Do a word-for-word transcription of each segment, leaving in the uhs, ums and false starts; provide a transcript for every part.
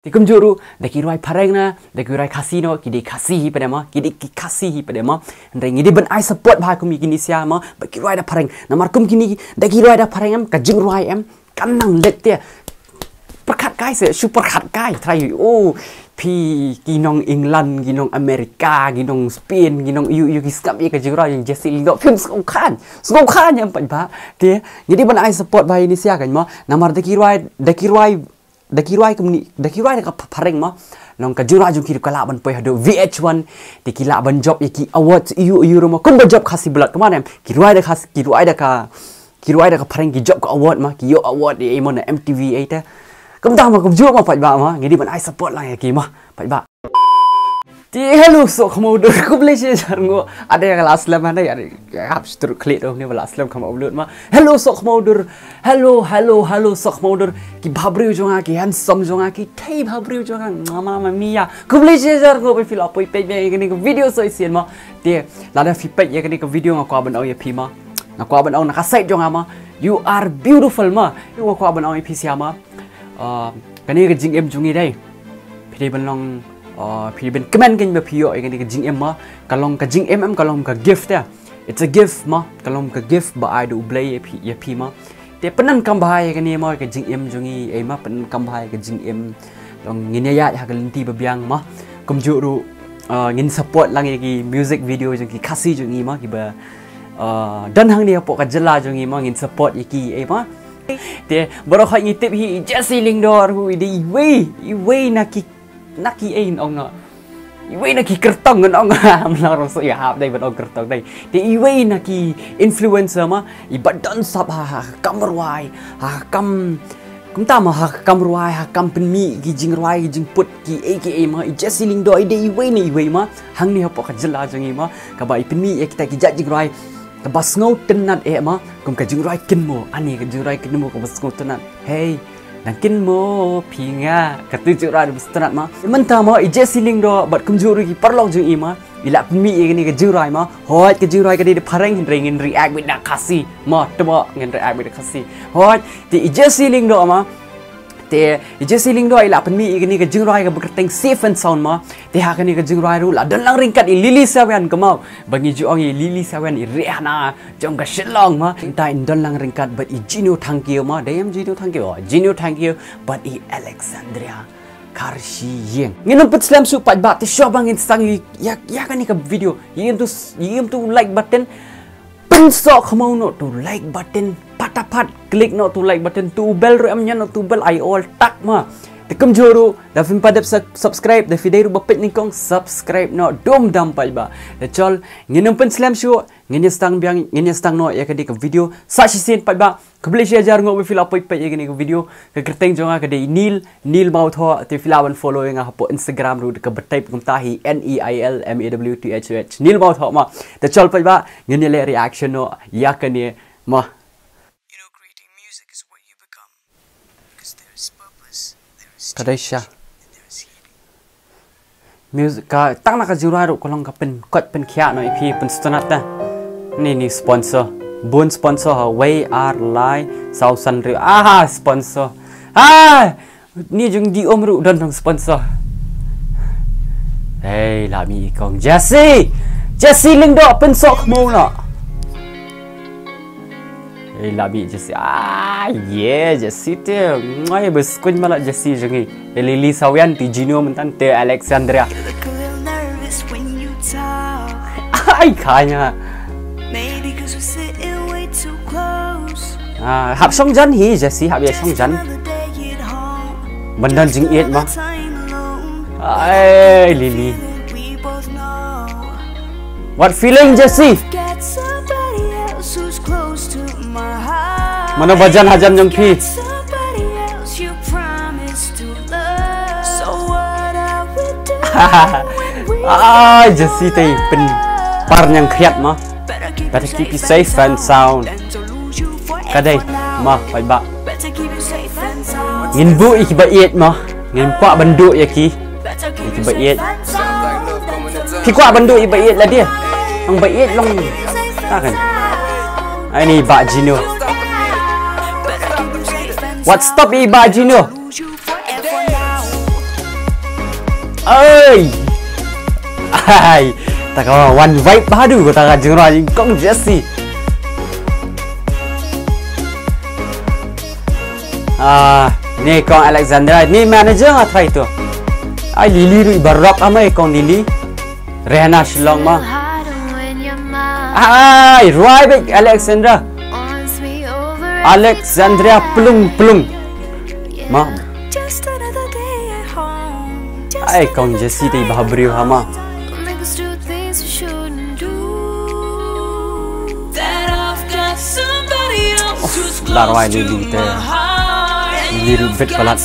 Te kumjuh ruh da ki rwai phareng na da ki rwai Khasi noh, ki dei Khasi hi pat de mo, ki dei ki Khasi hi pat de mo. Hynrei ngi dei ban ai support bha kum ïa kine sha mo ba ki rwai da phareng. Namar kum kine da ki rwai da phareng em, ka jingrwai em, kan nang leit te. Pyrkhat kai se, shu pyrkhat kai, trai. Oh, phi ki nong England, ki nong America, ki nong Spain, ki nong ïu ïu, ki sngap ïa ka jingrwai jong Jesse Lyngdoh, phim sngewkhan, sngewkhan ïa em pat ba. Te ngi dei ban ai support bha ïa kine sha kan mo. Namar da ki rwai, da ki rwai da ki rwai kumne, da ki rwai da ka phareng mo. Long ka jingrwai jong ki ruh ka lah ban poi haduh V H one. Te ki lah ban jop ïa ki awards ïu ïu ruh mo. Kumba jop Khasi Blood kumne em. Ki rwai da Khasi, ki rwai da ka, ki rwai da ka phareng, ki jop ka award mo, ki ïoh award ïa ei mo na M T V ei te. Kumta mo, kumjuh mo pat ba mo. Ngi dei ban ai support lang ïa ki mo pat ba. Te hello soh khmih dur, khublei shibun jar nguh. Ade ka la slem ade, ade hap stur klik dong ni ba la slem kham upload mo. Hello soh khmih dur. Hello, hello, hello soh khmih dur. Ki bhabriew jong nga, ki handsome jong nga, ki thei bhabriew jong nga. Mama mia. Khublei shibun jar nguh ba phi la poi peit ïa kane ka video shisien mo. Te lada phi peit ïa kane ka video nga kwah ban ong ïa phi mo. Nga kwah ban ong na ka side jong nga mo. You are beautiful mo. Nga kwah ban ong ïa phi sha mo. Ah, kane ka jingim jong ngi dei. Phi dei ban long, ah, phi dei ban kmen kein ba phi ïoh ïa kane ka jingim mo. Ka long ka jingim em, ka long ka gift ïa. It's a gift mo, ka long ka gift ba ai da U Blei ïa phi, ïa phi mo. Te pyndonkam bha ïa kane mo, ka jingim jong ngi ei mo, pyndonkam bha ïa ka jingim. Long ngin ïa ïaid ha ka lynti ba biang mo. Kumjuh ruh, ah, ngin support lang ïa ki music video jong ki Khasi jong ngi mo, kiba, ah, don hangne hapoh ka jylla jong ngi mo, ngin support ïa ki ei mo. Te baroh khoit ngi tip hi i Jesse Lyngdoh ruh i dei iwei, iwei na ki, na ki ei ngan ong noh. Iwei na ki kyrtong ngan ong. Am la rong soh ïa hap dei ban ong kyrtong dei. Te iwei na ki influencer mo, iba don sap ha, ha kam rwai, ha kam, kumta mo, ha kam rwai, ha kam pynmih ki jingrwai, ki jingput ki ei ki ei mo, i Jesse Lyngdoh i dei iwei na iwei mo. Hangne hapoh ka jylla jong ngi mo, kaba i pynmih ïa kita ki jait jingrwai kaba sngewtynnat eh mo, kum ka jingrwai Kynmaw, ani ka jingrwai Kynmaw kaba sngewtynnat. Hei, nang kynmaw phi nga, kata jingrwai kaba sngewtynnat mo. Mynta mo i Jesse Lyngdoh bad kumjuh ruh ki paralok jong i mo, i la pynmih ïa kane ka jingrwai mo. Hooid ka jingrwai ka dei da phareng hynrei ngin react beit da Khasi mo, tymmen ngin react beit da Khasi. Hooid, te i Jesse Lyngdoh mo. Te i Jesse Lyngdoh i la pynmih ïa kane ka jingrwai kaba kyrteng Safe and Sound mo. Te ha kane ka jingrwai ruh la don lang ryngkat i Lily Sawian kumno ba ngi ju ong i Lily Sawian i Rihanna jong ka Shillong mo. Te in don lang ryngkat bad i Jino Thangkhiew mo. Dei em Jino Thangkhiew? Oh, Jino Thangkhiew bad i Alexandria Kharshi Ïeng. Ngin ym pynslem shuh pat ba, te shuwa ba ngin sdang ïa, ïa kane ka video, ïa ïa to like button. Pynsoh khmih noh to like button. Patapat click noh to like button. To bell ruh em ñion noh to bell ai all tak mo. Te kumjuh ruh da phim pat dep sub-, subscribe, da phi dei ruh ba peit nyngkong subscribe noh. Dum dam pat ba. Te chol ngin ym pynslem shuh, ngin ïa sdang biang, ngin ïa sdang noh ïa kane ka video. Sa shisien pat ba. Khublei shibun jar nguh ba phi la poi peit ïa kane ka video. Ka kyrteng jong nga ka dei Neil, Neil Mawthoh, te phi lah ban follow ïa nga hapoh Instagram ruh kaba type kumta hi, N E I L M A W T H O H. Neil Mawthoh mo. Te chol pat ba ngin ïa leh reaction noh ïa kane mo. Ka dei sha. Music ka tang na ka jingrwai ruh ka long ka pynkoit pynkhiah noh ïa phi, pynsngewtynnat te. Ni ni sponsor. Bun sponsor ha, wei ar lai saw san riew. Aha, sponsor. Ah! Ni jong di um ruh don dong sponsor. Hei, la mih i kong Jesse. Jesse Lyngdoh pynsoh khmih noh. Hei, la mih Jesse. Ah, yeah, Jesse te. Ngai bes kuñ mala Jesse jong ngi. Hei, Lily Sawian, te Jino mynta, te Alexandria. Ai, kanya. Ah, hap shong jan hi, Jesse, hap ïa shong jan. Ban don jingïeit mo. Ai, Lily. What feeling, Jesse? Mano ba jan hajan jong phi? Ah, Jesse te pynpar ñiangkhriat mo. Better keep you safe and sound. Ka dei mo, paidbah. Ngin buh ïa kiba ïeit mo. Ngim kwah ban duh ïa ki. Ïa kiba ïeit. Phi kwah ban duh ïa kiba ïeit lade? Ong ba ïeit long. Ta kan. Ai ni Bah Jino. What stop ïa Bah Jino? Oi. Ai. Ta ka wan vibe bha haduh kata ka jingrwai jong i Kong Jesse. Ah, ni Kong Alexandra, ni manager nga try to. Ai Lily ruh i baroh ama i Kong Lily. Rehna Shillong ma. Ai, rwai beit Alexandra. Alexandria Plung Plung. Ma. Ai Kong Jesse te i bha briew ha ma. Uff, la rwai Lily te. Lily ruh bit palat.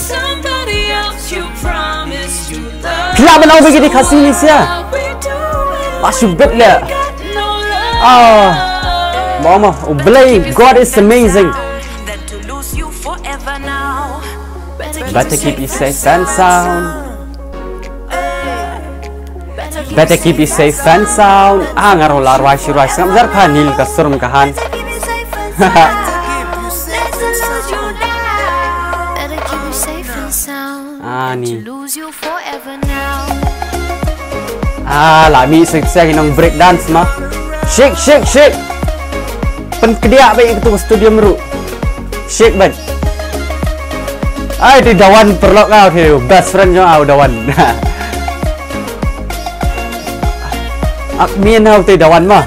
Phi lah ban ong beit kine ki Khasi Malaysia. Ba shu bit leh. Ah. Mama, oh Blei, God is amazing. Better keep it safe and sound. Better keep it safe and sound. Ah, nga ruh la rwai shi rwai sngap jar pha nil ka sur ka han. Ani. Ah, la mih sek sek i nong break dance ma. Shake, shake, shake. Pynkdiah beit ïa katu ka stadium ruh. Shake beit. Ai, te Dawan paralok nga, okay, best friend jong nga u Dawan. Ak mien hau te Dawan ma.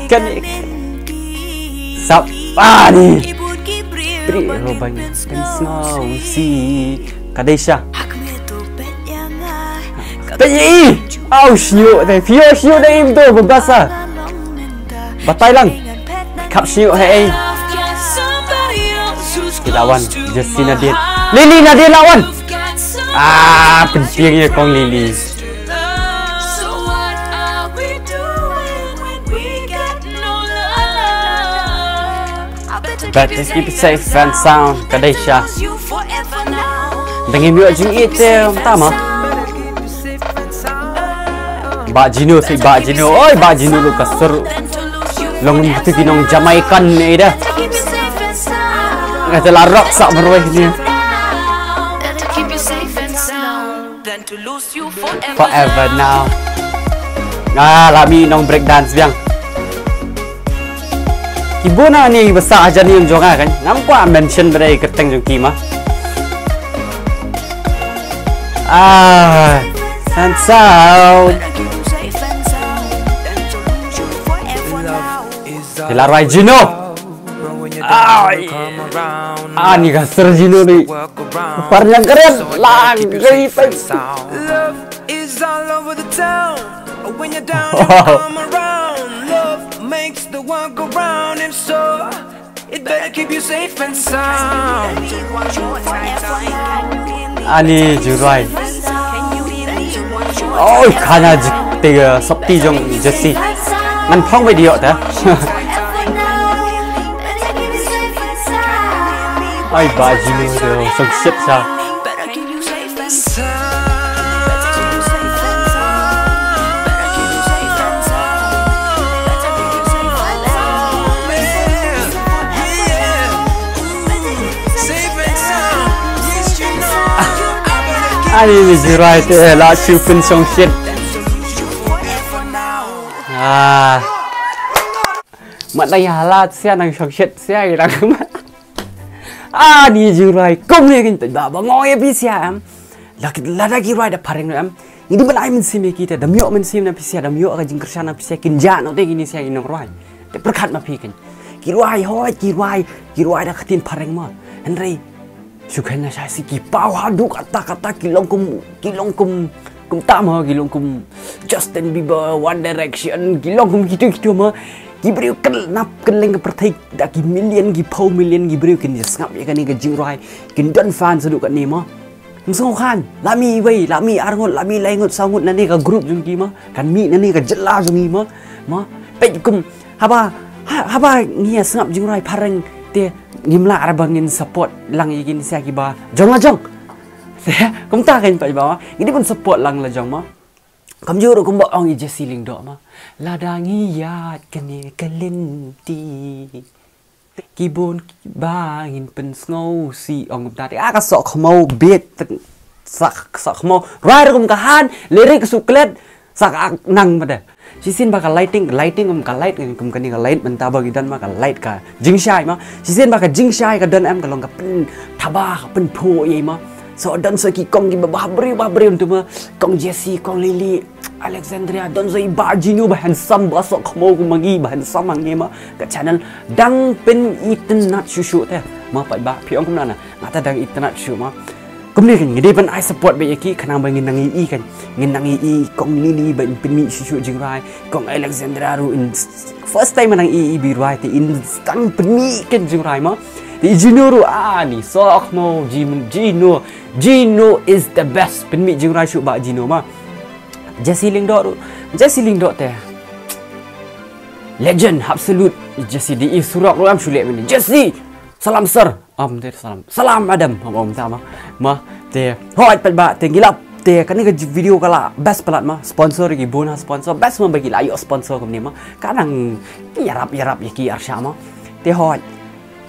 Kan sap ani. Pri ro bang kan sngow si. Kadesha. Peit i. Au shñiuh te. Phi ïoh shñiuh te im to ba basa. Batai lang. Khap shñiuh ha ei. Ki la wan. Jesse Nadine. Lily Nadine la wan. Ah, pyntieng ïa Kong Lily. Better keep it safe and sound, Kadesha. Dang im ïoh jingïeit te mynta ma. Bah Jino si, Bah Jino. Oi, Bah Jino ruh ka sur. Long kum kito ki nong Jamaican ne da. Nga te la rock sa marwei ni. Forever now. Ah, la mih nong break dance biang. Ki bun na ni ba sah hajan ïing jong nga kan. Ngam kwah mention ba dei kyrteng jong ki ma. Ah, and sound. Ki la rwai Jino. Ai. Ani ka sur Jino ni. Par yang keren. Lang gay pen. Is all over the town. When you're down, you come around. Love makes the world go round, and so it better keep you safe and sound. Ani jingrwai. Oi, khana jik te, uh, sopti jong Jesse. Ngan phong video ta. Ai, ba Jino te, song shit sa. Ani ni jirai te la shu pyn song shit. Ah. Mat nang ïa hala sia nang song shit sia ngi nang. Ah, ni jingrwai kum ni kin ba ba ngong ïa phi sia em. Lada, lada ki rwai da phareng em. Ngi dei ban ai mynsiem ïa ki te, da ym ïoh mynsiem na phi sia, da ym ïoh ka jingkyrshan na phi sia, kin jah noh te kine sia ki nongrwai. Te pyrkhat ma phi kin. Ki rwai hoi, ki rwai, ki rwai da ka ktien phareng ma. Hynrei shu khein na shai si ki paw haduh katta katta ki long kum, ki long kum, kumta ma, ki long kum Justin Bieber, One Direction, ki long kum kito kito ma. Ki briew kylleng nap kylleng ka pyrthei da ki million, ki phew million ki briew kin ïa sngap ïa kane ka jingrwai, kin don fans haduh katne ma. Ym sngewkhan, la mih iwei, la mih arngut, la mih laingut, sawngut na ne ka group jong ki ma, kan mih na ne ka jylla jong ngi ma, ma, peit kum, haba, ha, haba ngi ïa sngap jingrwai phareng te ngim lah ra ba ngin support lang ïa kine sia kiba jong la jong. Te kumta kan peit ba ma, ngi dei ban support lang la jong ma. Kamjor ruh kumba ong i Jesse Lyngdoh ma. Lada ngi ïaid kane ka lynti. Ki bun kiba ngin pynsngewsih ong kumta te. Ah, ka soh khmaw bit. Sak sak mo. Rwai ruh kum ka han, lyric shu klet. Sak ak nang mada. Shisien ba ka lighting, lighting kum ka light, kum kane ka light mynta ba ki don ma ka light ka jingshai ma. Shisien ba ka jingshai ka don em ka long ka pynthaba ka pynphuh ïa ma. So don sa ki kong ki ba bha briew bha briew tu ma. Kong Jesse, kong Lily, Alexandria, don sa i Bah Jino ba handsome ba sok khmo kum ma ngi ba handsome ma ngi ma. Ka channel dang pynitynnad shuh shuh te. Ma pat ba phi ong kumna na. Nga ta dang itynnad shuh ma. Kumne kan ngi dei ban ai support ba ïa ki khnang ba ngin nang ïohi kan. Ngin nang ïohi kong Lily ba in pynmih shuh shuh jingrwai. Kong Alexandra ruh in first time nang ïohi ba i rwai te in tang pynmih kan jingrwai ma. Te i Jino ruh ani sok mo Jin-, Jino. Jino is the best pynmih jingrwai shuh ba Jino ma. Jesse Lyngdoh ruh. Jesse Lyngdoh te. Legend absolute. Jesse di i surok ruh am shu leh mini. Jesse. Salam sir. Am te salam. Salam madam. Am am ta ma. Ma te hoi pat ba te ngi lap te kane ka video ka la best palat ma. Sponsor ki bun ha sponsor best ma ba ki la ïoh sponsor kumne ma. Ka nang ïarap ïarap ïa ki arsha ma. Te hoi.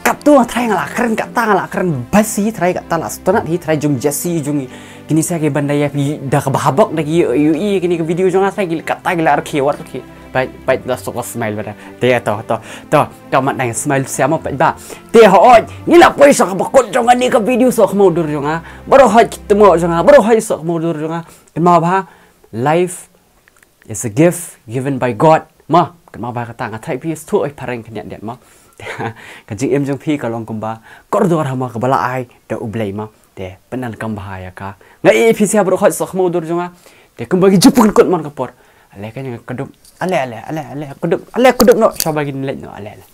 Kat tu trai nga la kren kat ta nga la kren basi trai kat ta la stonat hi trai jong Jesse jong kini sa ki banda ïa pi da ka bahabok da ki ïohi kini ka video jong nga trai ki kat ta ki la rkhi war rkhi. Pai pai da sok smile bada. Te to to to. Ka mat nang smile siamo peit ba. Te hoi, ngi la poi sa ka bakut jong ani ka video sok khmo dur jong nga. Baroh hoi kitmo jong nga, baroh hoi sok khmo dur jong nga. Kynmaw ba life is a gift given by God. Ma, kynmaw ba kata nga thrai pi stu oi pareng kniat diat ma. Ka jingim jong phi ka long kumba kordor ha ma ka bala ai da u Blei ma. Te pynang kam ba ïa ka. Nga i phi sia baroh hoi sok khmo dur jong nga. Te kumba ki jupun kut man ka por. Ale ka nyang ka dup. Ale ale ale ale ka dup. Ale ka dup no. Shaba gin leit no ale ale.